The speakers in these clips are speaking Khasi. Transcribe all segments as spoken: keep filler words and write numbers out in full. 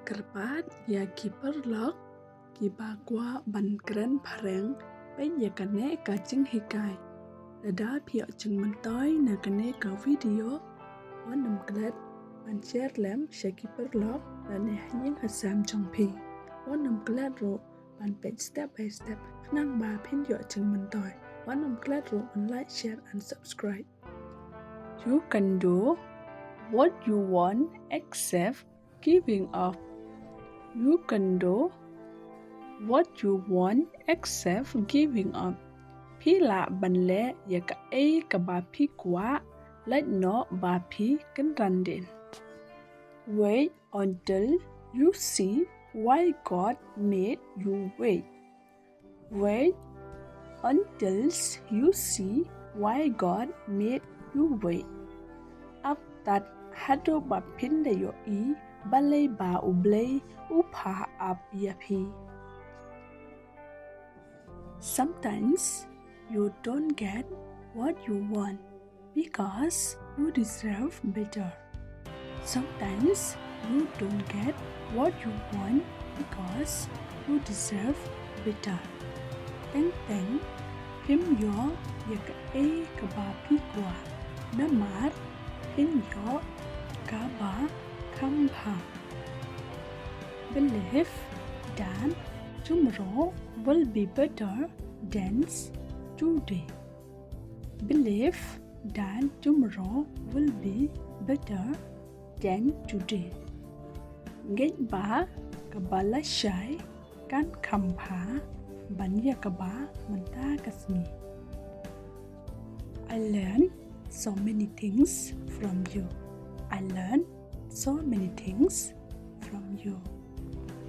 Kyrpad ïa ki paralok kiba kwah ban kren phareng, peit ïa kane ka jinghikai. Lada phi ïoh jingmyntoi na kane ka video, wat nym klet ban share lem sha ki paralok lane ha ïing ha sem jong phi. Wat nym klet ruh ban peit step by step khnang ba phin ïoh jingmyntoi. Wat nym klet ruh ban like, share and subscribe. You can do what you want except giving up. You can do what you want except giving up. Phi lah ban leh ïa kaei kaba phi kwah, lait noh ba phi kynran dien. Wait until you see why God made you wait. Wait until you see why God made you wait. Ap tad haduh ba phin da ïohi balei ba U Blei u phah ap ïa phi. Sometimes you don't get what you want because you deserve better. Sometimes you don't get what you want because you deserve better. Teng teng phim ïoh ïa kaei kaba phi kwah, namar phin ïoh kaba kham bha. Believe that tomorrow will be better than today. Believe that tomorrow will be better than today. Ngeit ba kaba lashai kan kham bha ban ïa kaba mynta ka sngi. I learn so many things from you. I learn so many things from you.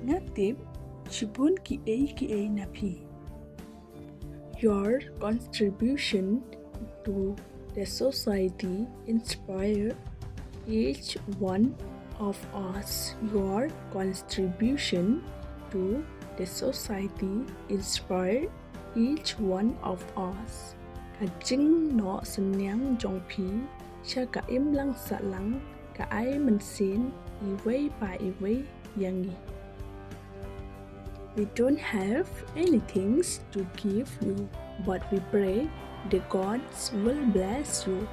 Nga tip shibun kiei kiei na phi. Your contribution to the society inspire each one of us. Your contribution to the society inspire each one of us. Ka jingnoh synñiang jong phi sha ka imlang sahlang ka ai mynsiem iwei pa iwei ïa ngi. We don't have anything to give you, but we pray the gods will bless you.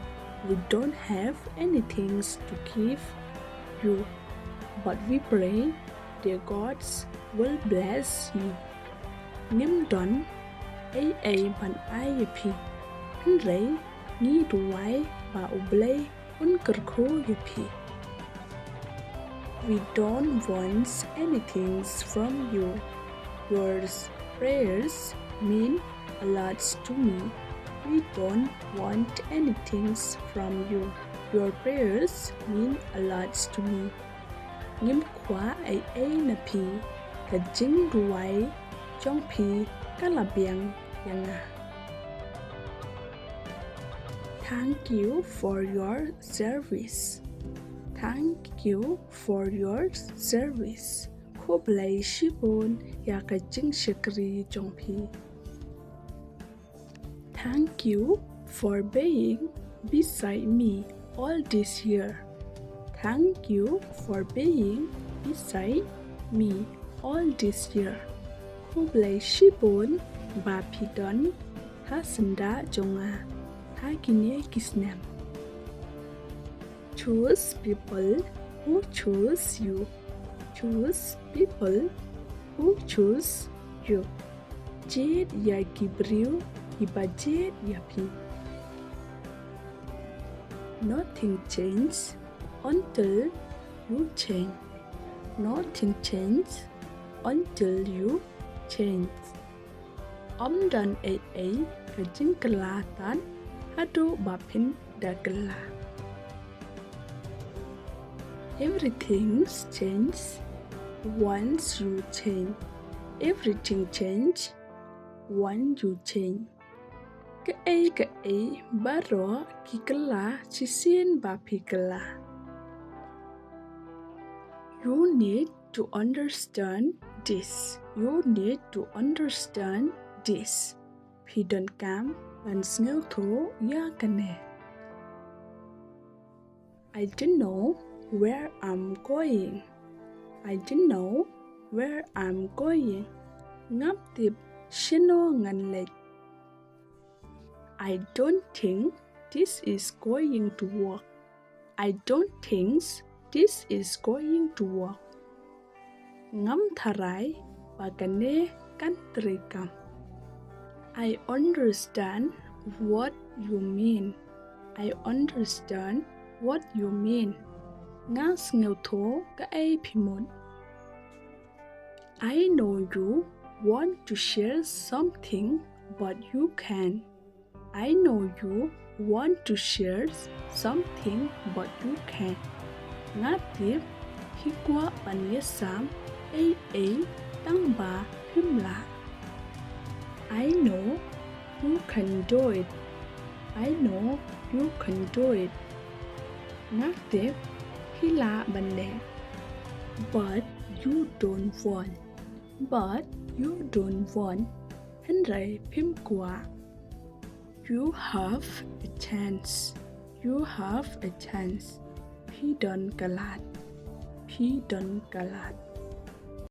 We don't have anything to give you, but we pray the gods will bless you. Ngim don ei ei ban ai ïa phi, hynrei ngi duwai ba U Blei un kyrkhu ïa phi. We don't want anything from you. Your prayers mean a lot to me. We don't want anything from you. Your prayers mean a lot to me. Ngim kwah ei ei na phi, ka jingduwai jong phi ka la biang ïa nga. Thank you for your service. Thank you for your service. Khublei shibun ïa ka jingshakri jong phi. Thank you for being beside me all this year. Thank you for being beside me all this year. Khublei shibun ba phi don ha syndah jong nga ha kine ki snem. Choose people who choose you. Choose people who choose you. Jied ïa ki briew kiba jied ïa phi. Nothing change until you change. Nothing change until you change. Ym don ei ei ka jingkylla tad haduh ba phin da kylla. Everything change once you change. Everything change once you change. Kaei kaei baroh ki kylla shisien ba phi kylla. You need to understand this. You need to understand this. Phi donkam ban sngewthuh ïa kane. I don't know where I'm going. I don't know where I'm going. Ngam tip shano ngan leit. I don't think this is going to work. I don't think this is going to work. Ngam tharai ba kane kan treikam. I understand what you mean. I understand what you mean. Nga sngewthuh kaei phi mut. I know you want to share something, but you can't. I know you want to share something, but you can't. Nga tip phi kwah ban ïasam ei ei tang ba phim lah. I know you can do it. I know you can do it. Nga tip phi lah ban leh. But you don't want. But you don't want. Hynrei phim kwah. You have a chance. You have a chance. Phi don ka lad. Phi don ka lad.